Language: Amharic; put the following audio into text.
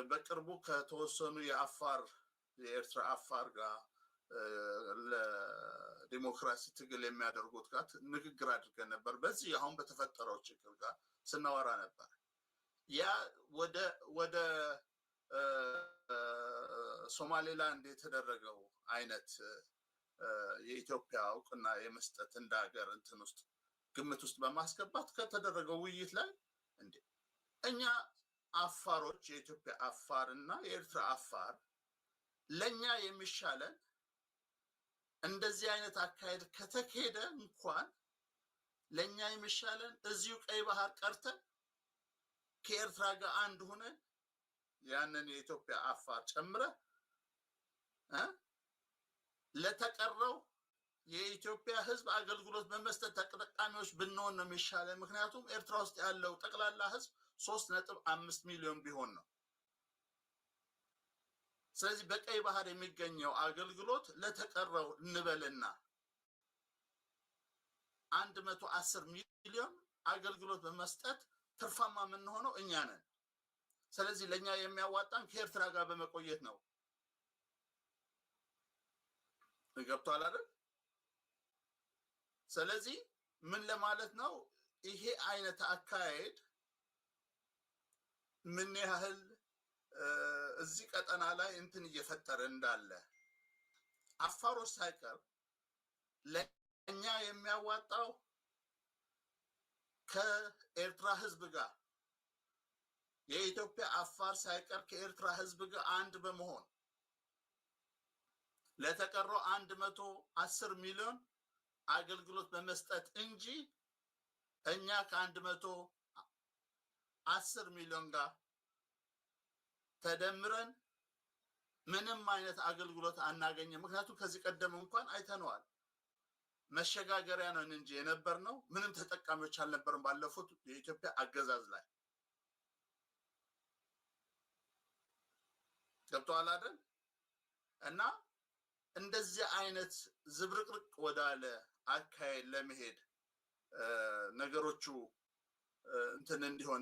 በቅርቡ ከተወሰኑ የአፋር፣ የኤርትራ አፋር ጋር፣ ለዲሞክራሲ ትግል የሚያደርጉት ጋር ንግግር አድርገን ነበር። በዚህ አሁን በተፈጠረው ችግር ጋር ስናወራ ነበር። ያ ወደ ሶማሌላንድ የተደረገው አይነት የኢትዮጵያ እውቅና የመስጠት እንደ ሀገር እንትን ውስጥ ግምት ውስጥ በማስገባት ከተደረገው ውይይት ላይ፣ እንዴ፣ እኛ አፋሮች፣ የኢትዮጵያ አፋር እና የኤርትራ አፋር፣ ለእኛ የሚሻለን እንደዚህ አይነት አካሄድ ከተካሄደ እንኳን ለእኛ የሚሻለን እዚሁ ቀይ ባህር ቀርተን ከኤርትራ ጋር አንድ ሆነን ያንን የኢትዮጵያ አፋር ጨምረ ለተቀረው የኢትዮጵያ ሕዝብ አገልግሎት በመስጠት ተጠቃሚዎች ብንሆን ነው የሚሻለን። ምክንያቱም ኤርትራ ውስጥ ያለው ጠቅላላ ሕዝብ 3.5 ሚሊዮን ቢሆን ነው። ስለዚህ በቀይ ባህር የሚገኘው አገልግሎት ለተቀረው እንበልና 110 ሚሊዮን አገልግሎት በመስጠት ትርፋማ የምንሆነው እኛ ነን። ስለዚህ ለእኛ የሚያዋጣን ከኤርትራ ጋር በመቆየት ነው። ገብቷል አይደል? ስለዚህ ምን ለማለት ነው? ይሄ አይነት አካሄድ ምን ያህል እዚህ ቀጠና ላይ እንትን እየፈጠረ እንዳለ፣ አፋሮች ሳይቀር ለእኛ የሚያዋጣው ከኤርትራ ህዝብ ጋር፣ የኢትዮጵያ አፋር ሳይቀር ከኤርትራ ህዝብ ጋር አንድ በመሆን ለተቀረው 110 ሚሊዮን አገልግሎት በመስጠት እንጂ እኛ ከ110 ሚሊዮን ጋር ተደምረን ምንም አይነት አገልግሎት አናገኝም። ምክንያቱም ከዚህ ቀደም እንኳን አይተነዋል። መሸጋገሪያ ነን እንጂ የነበርነው ምንም ተጠቃሚዎች አልነበርም ባለፉት የኢትዮጵያ አገዛዝ ላይ። ገብተዋል አይደል? እና እንደዚህ አይነት ዝብርቅርቅ ወዳለ አካሄድ ለመሄድ ነገሮቹ እንትን እንዲሆን